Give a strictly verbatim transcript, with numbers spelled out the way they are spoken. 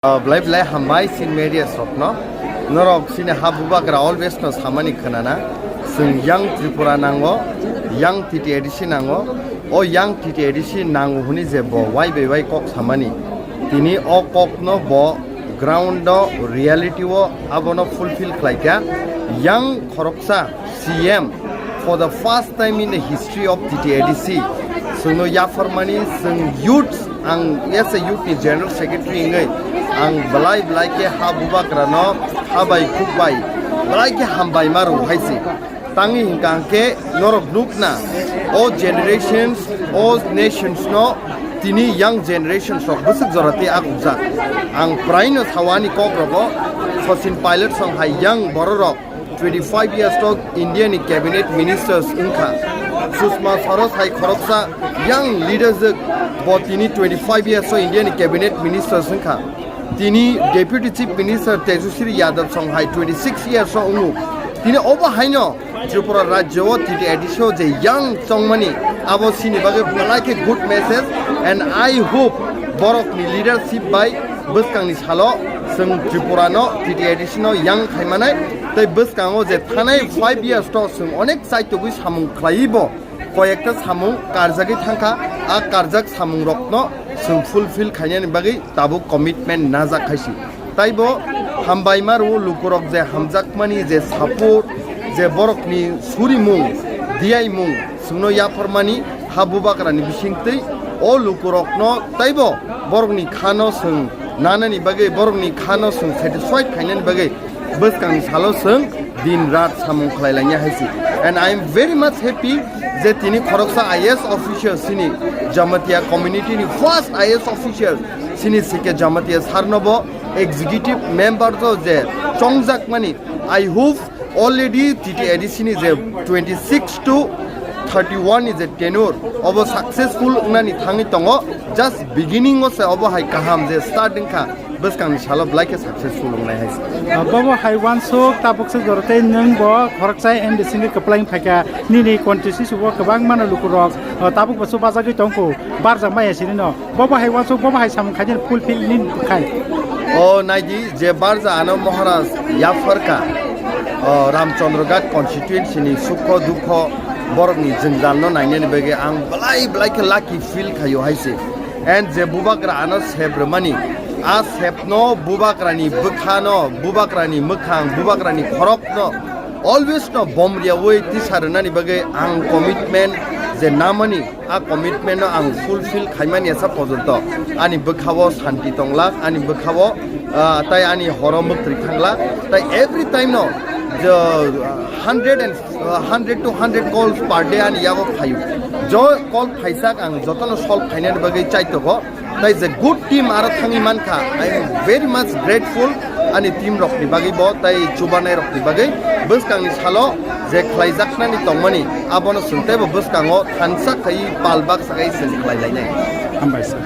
Ah, belai belai hambai chini media rokno. Norok chini ha bubagra always no samani khwnana. Chwng yang Tripura nango, yang T T A D C nango. O yang T T A D C nango hwnwi je bo wai bai wai kok samani. Tini o kokno bo ground o, reality o abono fulfill khlaikha. Yang khoroksa C M for the first time in the history of T T A D C. Chwngno yapharmani chwng youth, ang as a youth ni general secretary wngwi ang belai belai khe ha bubagrano ha bai khuk bai belai khe hambai ma rw hai se. Tangwi hwnkha hwnkhe norok nukna o generations, o nations no tini young generations rok bwswk jora tei akhukjak. Ang praino sao ani kok rogo Sachin Pilot song hai young bororok twenty five years to India ni cabinet ministers wngkha. Sushma Swaraj hai khoroksa young leaders bo tini twenty five years to India ni cabinet ministers wngkha. Tini deputy chief minister Tejashwi Yadav song hai twenty six years o wngo. Tini obo haino Tripura rajyo o T T A D C o je young chongmani abo sini bagwi belai khe good message, and I hope borokni leadership bai bwskangni salo chwng Tripura no T T A D C no young khaimanai tei bwskango je thanai five years to chwng onek chaitugwi samung khlaiwi bo koyekta samung karjagwi thangkha, a karjak samungrokno chwng fulfill khainani bagwi tabuk commitment najak khaisi. Taibo hambaima rwo lukurok je hamjakmani je support, je borokni surimung, diyaimung chwngno yapharmani ha bubagrani bisingtwi o lukurokno taibo borokni khano chwng nanani bagwi, borokni khano chwng satisfied khainani bagwi bwskangni salo chwng din rat samung khlai lanya hai se. And I am very much happy je tini khoroksa I A S officer chini Jamatia community ni first I A S officer chini C K Jamatia sir no bo executive member to je chongjak mani. I hope already T T A D C ni je twenty six to thirty one ni je tenure obo successful wngnani thangwi tongo, just beginning o se obo hai kaham je start wngkha. Bwskangni salo belai khe successful wngnai hai se. Ah, bobo hai uansuk tabuk se jora tei nwng bo khoroksa M D C ni kwplai wng phaikha. Nini constituency o kwbangma no lukurok, ah, tabuk bo chubajagwi tongkho, barjak maya sini no. Bobo hai uansuk, bobo hai samung khaidi fulfill ni khai. O naidi je barja ano Maharaj yapharkha, o Ramchandra Ghat constituency ni sukho dukho borokni jwngjal no nainani bagwi ang belai belai khe lucky feel khaio hai se. And je bubagra ano sep rwmani, a sepno bubagrani bwkhano, bubagrani mwkhang, bubagrani khorokno always no bomriyawi tisa rwnani bagwi ang commitment je namani, a commitment no ang fulfill khaimani asa porjonto ani bwkhao santi tonglak, ani bwkhao, ah, tai ani horo mwktwi thanglak, tai every time no je, ah, hundred and, ah, hundred to hundred calls per day ani yago phaio. Jo call phaisak ang jotono solve khainani bagwi chaitogo. Tai je good team aro thangwi mankha, I am very much grateful ani team rokni bagwi bo tai chubanai rokni bagwi. Bwskangni salo je khlaijaknani tongmani abono chwng teibo bwskango thansa khai pal baksa khai chwng khlai lainai. Hambai sir.